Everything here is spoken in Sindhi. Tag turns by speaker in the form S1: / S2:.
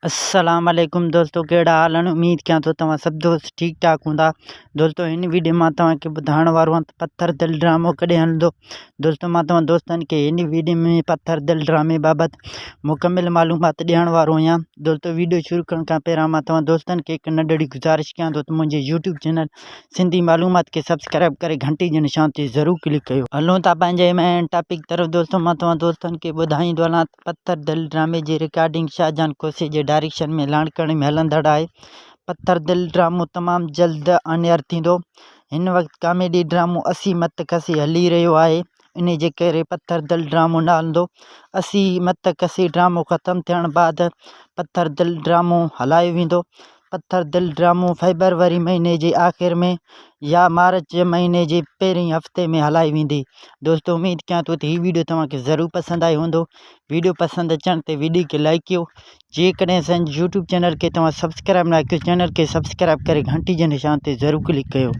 S1: السلام عليڪم دوستو ڪهڙا حال آهن اميد ڪيان ٿو توهان سڀ دوست ٺيڪ ٺاڪ هوندا دوستو هن ويڊيو مان توهان کي ٻڌائڻ وارو آهيان ته پٿر دل ڊرامو ڪڏهن هلندو دوستو مان توهان دوستن کي هن ويڊيو ۾ پٿر دل ڊرامي بابت مڪمل معلومات ڏيڻ وارو آهيان دوستو ويڊيو شروع ڪرڻ کان پهريان مان توهان دوستن کي هڪ ننڍڙي گذارش ڪيان ٿو ته منهنجي يوٽيوب چينل سنڌي معلومات کي سبسڪرائب ڪري گهنٽي جي نشان تي ضرور ڪلڪ ڪيو هلون ٿا پنهنجي مين ٽاپڪ طرف دوستو مان توهان دوستن کي ٻڌائيندو هلان پٿر دل ڊرامي جي رڪارڊنگ شاهجهان کوسي جي ڊائريڪشن ۾ لاڙڪاڻي ۾ هلندڙ آهي. پٿر دل ڊرامو تمام جلد آن ايئر ٿيندو. هن وقت ڪاميڊي ڊرامو اسي مت کسي هلي رهيو آهي انهي جي ڪري پٿر دل ڊرامو نه هلندو. اسي مت کسي ڊرامو ختم ٿيڻ بعد پٿر دل ڊرامو هلايو ويندو. پٿر دل ڊرامو فيبروري مهيني جي آخر ۾ يا مارچ مهيني جي پهرين هفتي ۾ هلائي ويندي. دوستو اميد ڪيان ٿو ته هي ويڊيو توهان کي ضرور پسند آيو هوندو. ويڊيو پسند اچڻ تي ويڊيو کي لائيڪ ڪيو. جيڪڏهن اسان جي يوٽيوب چينل کي توهان سبسڪرائب نه ڪيو چينل کي سبسڪرائب ڪري گهنٽي جي نشان تي ضرور ڪلڪ ڪيو.